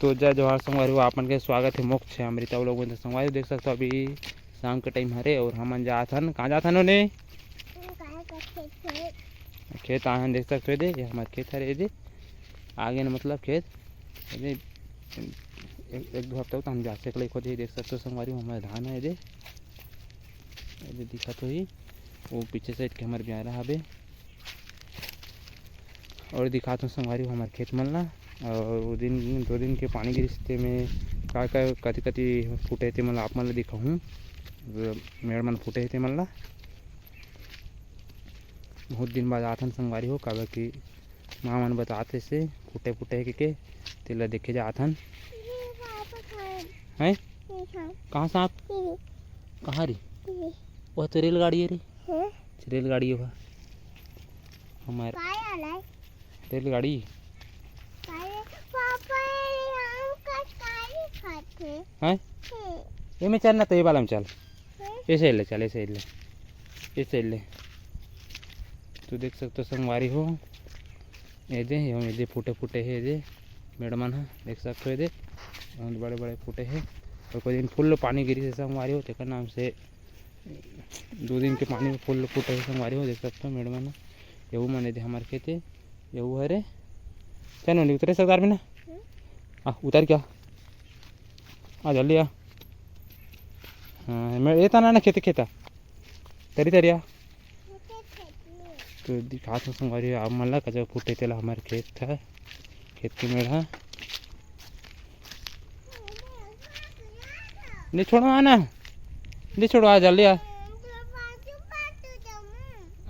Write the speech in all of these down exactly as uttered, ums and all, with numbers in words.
तो जय जोहार संगवारी हो, आप मन के स्वागत हे मोक्ष अमृता vlog में। तो संगवारी हो, देख सकथो अभी शाम के time हरे और हमन जात हन, कहाँ जात हन ओने? खेत आए हन, देख सकथो एदे, ये हमर खेत हरे एदे, आगे न मतलब खेत एदे, एक, एक दो हफ्ता तो हम जा सकले खोदे, देख सकथो संगवारी हो, हमर धान है एदे, एदे दिखत होही, वो पीछे side के हमर ब्यारा हवे। और दिखात हूँ संगवारी हो हमर खेत मन ला। और वो दिन, दो दिन के पानी गिरिस, ते में का का कति कति फूटे हे, ते मन ला आप मन ला दिखाहूँ। मेड़ मन फूटे हे ते मन ला। बहुत दिन बाद आथन संगवारी हो, काबर कि माँ मन बतात हे से फूटे फूटे हे के, तेला देखे जाथन। हैं? कहाँ सांप? कहाँ रे? वह तो रेलगाड़ी है रे। रेलगाड़ी है वह। हमार रेलगाड़ी। हैं? ये में चल ना, तो ये वाला में चल। ऐसे ले चल, ऐसे ले, ऐसे ले। तो देख सकते हो संगवारी हो, ये दे, ये दे फूटे फूटे है, ये दे मेड़ मन ह, देख सकते हो, ये दे बहुत बड़े बड़े फूटे है। और कोई दिन full पानी गिरी से संगवारी हो, तेकर नाम से दो दिन के पानी में full फूटे है संगवारी हो, देख सकते हो मेड़ मन ह। यहू मन ये दे हमार खेत है, यहू हरे। चल नोनी, उतरे सरदार में ना, आ उतर क्या, आ जल्दी आ। हाँ, मैं ये तना ना खेते खेता तरी तरिया। तो दिखात हूँ संगवारी हो आप मन ला, कजक फूटे तेला हमारे खेत था, खेत के मेड़ हा। ले छोड़ो आना, ले छोड़ो, आ जल्दी आ।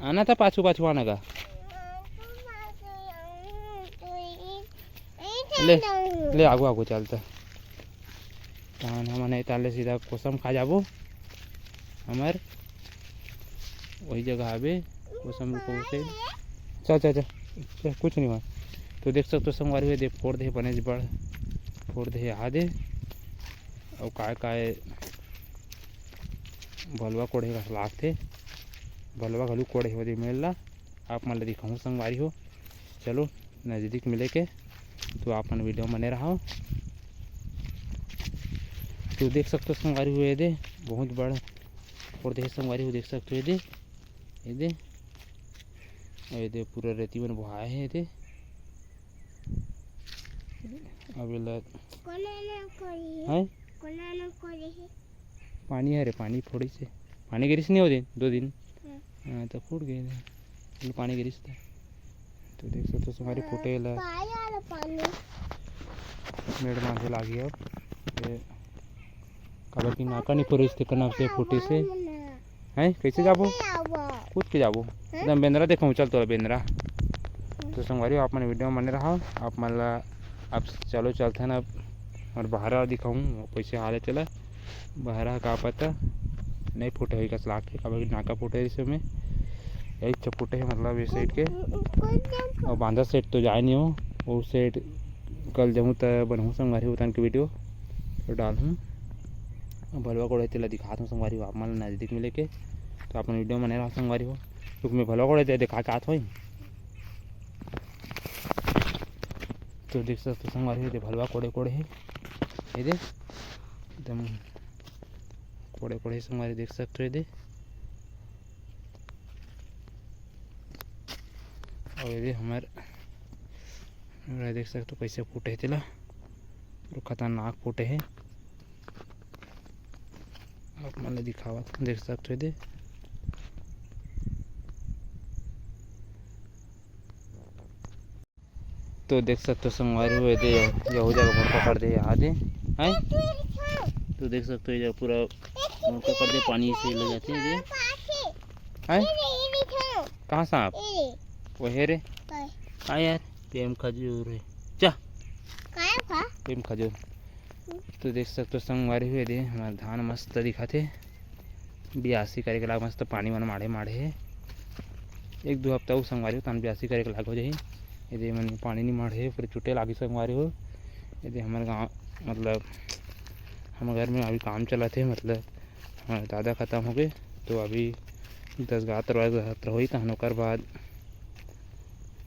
आना था पाछू पाछू आना का। ले, ले आगू आगू चलता। तहन हमन ए ताले सीधा कोसम खा जाबो। हमर वही जगह आबे कोसम रुको से। चल, चल, चल, चल, कुछ नहीं हुआ। तो देख सकते हो संगवारी हो, दे फोड़ दे बने बड़, फोड़ दे आ दे। और काय काय भलवा कोड़े का लागथे, भलवा घलू कोड़े हो दे मेल ला। आप मन ला दिखाऊँ संगवारी हो, चलो नज़दीक मिले के, तो आप मन video बने रहो। तो देख सकते हो संगवारी हो, ये दे बहुत बड़ फोड़ दे संगवारी हो, देख सकते हो ये दे, ये दे, ये दे पूरा रेती मन बोहाए हे ये दे। अब ये ला कोना ना कोई है? हैं? कोना ना कोई है? पानी हरे, पानी फोड़िस हे। पानी गिरिस नहीं हो दिन, दो दिन। हाँ। हाँ, तो फूट गए थे। ये पानी गिरिस था। तो देख सकते हो, हमारे फूटे ला। मेड़ मांझे लागी अब। ये काबर की नाका नहीं फोड़िस थे, कना से फूटिस हे। हैं, कैसे जाबो? कूद के जाबो। एकदम बेंदरा देखो, चल तोला बेंदरा। तो संगवारी हो, आप मन video में बने रहो। आप मन ला अब चलो चलथन अब, और बहरा दिखाऊँ कैसे हाल है तेला। बहरा का पता नहीं फूटे होई कस लागथे, काबर कि नाका फूटे इस समय। यही अच्छा फूटे है, मतलब ये side के। और बांधा side तो जाए नहीं हो, वो side कल जाऊँ त बनहूँ संगवारी हो, उतान के video तो डालहूँ। अब भलवा कोड़े तेला दिखात हूँ संगवारी हो, आप मन नज़दीक में लेके, तो आप मन video में बने रहो संगवारी हो, क्योंकि मैं भलवा कोड़े ते दिखा के आत होई। तो देख सकते हो संगवारी हो, ये दे भलवा कोड़े कोड़े है, ये दे एकदम कोड़े कोड़े संगवारी देख सकते हो, ये दे। और ये दे हमार, देख सकते हो कैसे फूटे है तेला, पूरा खतरनाक फूटे है। आप मन ला दिखावत देख सकते हो ये दे। तो देख सकते हो संगवारी हो, ये दे यहू जगह मोर पकड़ दे, यहाँ दे, हैं? तो देख सकते हो ये जगह पूरा मोर पकड़ दे, पानी से ले जाते हैं ये दे, हैं? कहाँ सांप? वो है रे। हाँ यार, प्रेम खजूर है। जा। प्रेम खजूर। तो देख सकते हो संगवारी हो, ये दे हमार धान मस्त दिखत हे, बियासी करे के लाग मस्त पानी मन माढ़े माढ़े हे। एक दो हफ्ता अउ संगवारी हो, तहन बियासी करे के लाग हो जाही। ये दे मन पानी नहीं माढ़े, पूरे चुटे लागी संगवारी हो। ये दे हमर गाँव, मतलब हमर घर में अभी काम चलत हे, मतलब हमारे दादा खत्म हो गए, तो अभी दस ग्यारह तरह होही, तहन ओकर बाद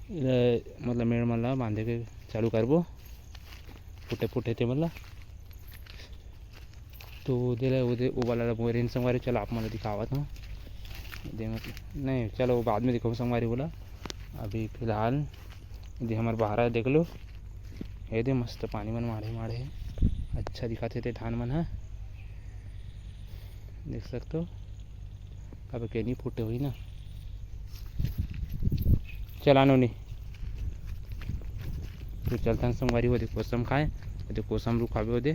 मतलब मेड़ मन ला बांधे के चालू करबो। फूटे फूटे ते मन ला। तो दे ले, वो दे, वो वाला ला बोरिन संगवारी, चल आप मन ला दिखावत हूँ। दे मत, नहीं, चलो वो बाद में दिखाऊँ संगवारी बोला। अभी फिलहाल दे हमर बहारा है, देख लो। ये दे मस्त पानी मन माढ़े माढ़े हे। अच्छा दिखाते थे धान मन है, देख सकते हो। अब के नहीं फूटे हुई ना। चला नोनी, तो चलथन संगवारी, वो दे कोसम खाए, वो दे कोसम रुख खाबे, वो दे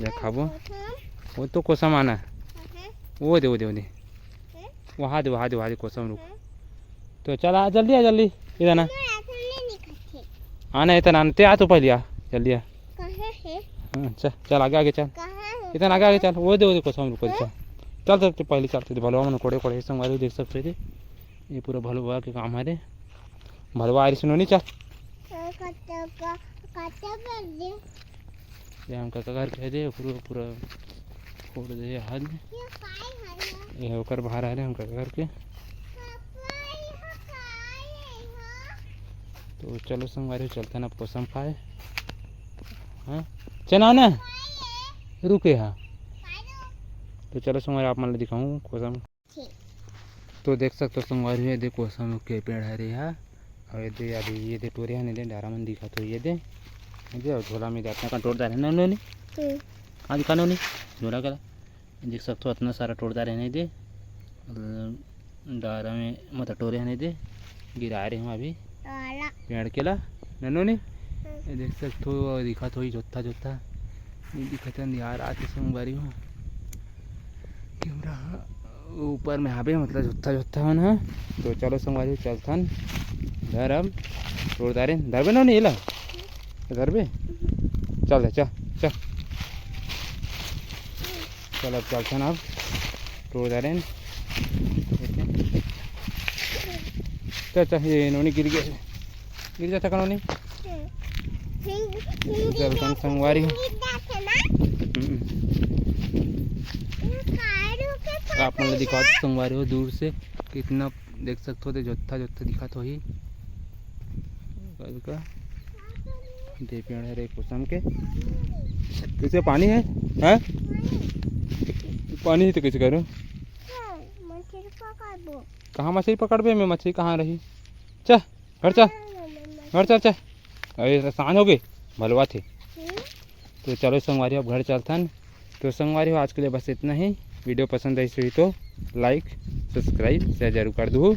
या खाबो। वो तो कोसम आना, वो दे, वो दे, वो दे, वहाँ दे, वहाँ दे, वहाँ दे कोसम रुख। तो चल आ, जल्दी आ, जल्दी। इधर ना आना है, इतना आना, ते आ तो पहले आ, जल्दी आ। हाँ, चल चल, आगे आगे चल, इतना आगे आगे चल। वो दे, वो दे कोसम रुख, चल चल, तो पहले चलते थे भलवा मन कोड़े कोड़े संगवारी, देख सकते थे। ये पूरा भलवा के काम है रे। भलवा आ रही सुनो नहीं, चल। ये हम काका घर के दे, पूरा पूरा फोड़ दे हाथ में। ये ओकर बाहर आ रहे हम काका घर के। तो चलो संगवारी, चलते ना कोसम खाए। हाँ, चना ना रुके हा। तो चलो संगवारी, आप मन ला दिखाऊँ कोसम। तो देख सकते हो संगवारी हो, ये दे कोसम के पेड़ हरे हा। और ये दे अभी ये दे टोरे हन, ये दे डारा मन दिखत हो, ये दे, ये दे, और झोला में दे अतना कन टोर डारे ना नोनी। हाँ दिखा नोनी, झोला करा देख सकते हो, अतना सारा टोर डारे हन ये दे, डारा में मतलब टोरे हन ये दे, गिरा रहे हूँ अभी पेड़ के ला नोनी। ये देख सकते हो, दिखत हो जोत्था जोत्था, ये दिखत है यार, आते संगवारी हो। कैमरा ऊपर में हाबे, मतलब जोत्था जोत्था मन ह। तो चलो संगवारी, चलथन घर। अब टोर डारे धरबे ना, नहीं ला धरबे। चल दे, चल चल। चल अब चलथन, अब टोर डारे। चल चल, ये नोनी गिर गया, गिर जाता कनोनी। चलथन संगवारी हो। हम्म। आप मन ला दिखावत संगवारी हो दूर से, कितना देख सकते हो, दे जोत्था जोत्था दिखत होही। का दे पेड़ हरे कोसम के। कैसे पानी है? हैं? पानी ही तो कैसे करूँ? कहाँ मछली पकड़बे? मैं मछली कहाँ रही? चल घर चल, घर चल चल। अरे सांझ हो गई, भलवा थे। तो चलो संगवारी, अब घर चलथन। तो संगवारी हो, आज के लिए बस इतना ही। वीडियो पसंद आई हुई तो like, subscribe, share जरूर कर दू।